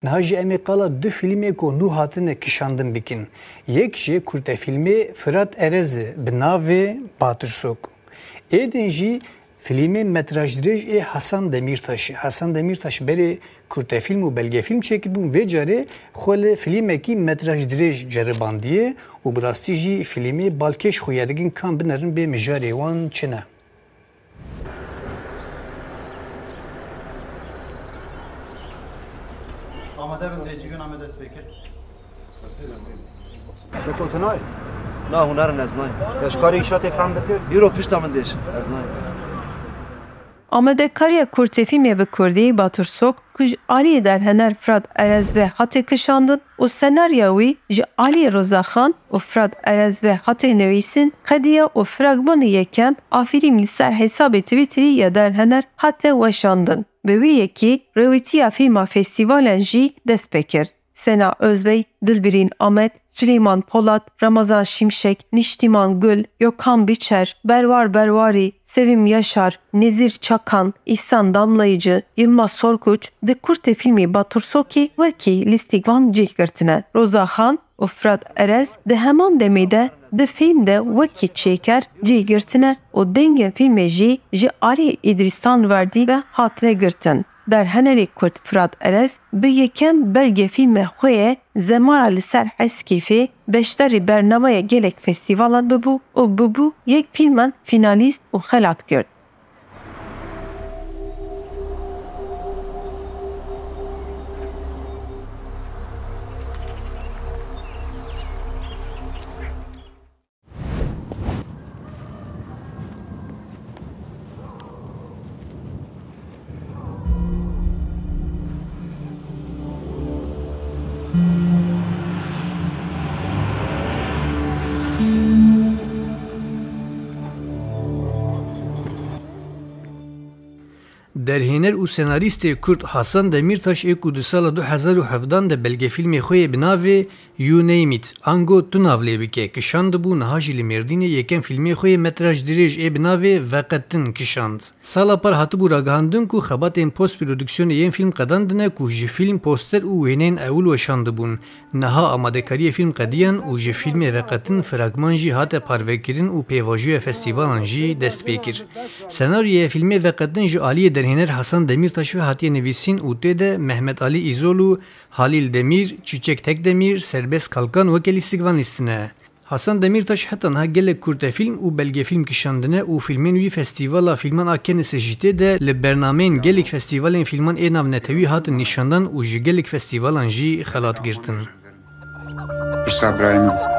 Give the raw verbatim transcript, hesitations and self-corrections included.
Niha jî em ê qala du fîlmê ku nû hatine kişandin bikin. Yek ji kurtefîlmê Firat Erez e bi navê Batirsok. Ê din jî fîlmê metrajdirêj ê Hasan Demîrtaşê. Hasan Demîrtaş berê kurtefîlm û belgefîlm çêkiribûn, vê carê xwe li fîlmekî metrajdirêj ceribandiye û bi rastî jî fîlmê balkêş xuya dikin, kan binerin bê mijarê wan çi ne. Amade bin dê cîgin ame dest pê kir. Te gotinay? Na, hunerin ez nayim. Te ji karê îşatê fehm dikir? Îro pişta min dêş, ez nayim. Amadekariya kurtê fîlmê bi kurdî Batur Sok, ku ji aliyê derhener Firat Erez ve hate kişandin û senarya wî ji aliyê Roza Xan û Firat Erez ve hate nivîsin, qediya û fragmanê yekem a fîlm li ser hesabê Twitterî ya derhener hate weşandin. Bi wî yekî rêwîtiya fîlma festîvalan jî dest pê kir. Sena Özbey, Dilbirîn Amed, Silêman Polat, Ramazan Şimşek, Niştîman Gul, Yokan Biçer, Berwar Berwarî, Sevim Yaşar, Nezîr Çakan, Îhsan Damlayıcı, Yilmaz Sorguç di kurtê fîlmê Batursokê wekî lîstik van cih girtine. Roza Xan û Firat Erez di heman demê de di fîlm de wekî çêker cih girtine û dengên fîlmê jî ji alî Îdrîsan Verdî ve hatine girtin. Derhenerê Kurd Firat Erez bi yekem belgefîlme xwe ye Zemara li ser Heskîfê beşdarî bernameya gelek festîvalan bibû û bibû yek fîlman fînalîst û xelat girt. Derhêner û senarîstê kurd Hasan Demîrtaş ê ku di sala du hezar û hevdan de belgefîlmê xwe yê bi navê You Name It, ango tu nav lê bike, kişandibû, niha jî li Mêrdînê yekem fîlmê xwe yê metraj dirêj ê bi navê Veqetin kişand. Sala par hatibû ragihandin ku xebatên post-prodüksiyonê yên fîlm qedandine ku ji fîlm, poster û wêneyên ewil weşandibûn. Niha amadekariyê fîlm qediyan û ji fîlmê Veqetin fragman jî hate parvekirin û pêvajoya festîvalan jî dest pê kir. Senaryoya fîlmê Veqetin ji aliyê derhêner Hasan Demîrtaş ve hatiye nivîsîn û tê de Mehmet Alî Îzol û Halîl Demîr, Çîçek Tekdemîr, Serbest Kalkan weke lîstikvan lîstine. Hasan Demîrtaş heta niha gelek kurtefîlm û belgefîlm kişandine û fîlmên wî Festîvala Fîlman a Kenisê jî tê de li bernameyên gelek festîvalên fîlman ê navnetewî hatin nîşandan û ji gelek festîvalan jî xelat girtin. Pirsa birayê min.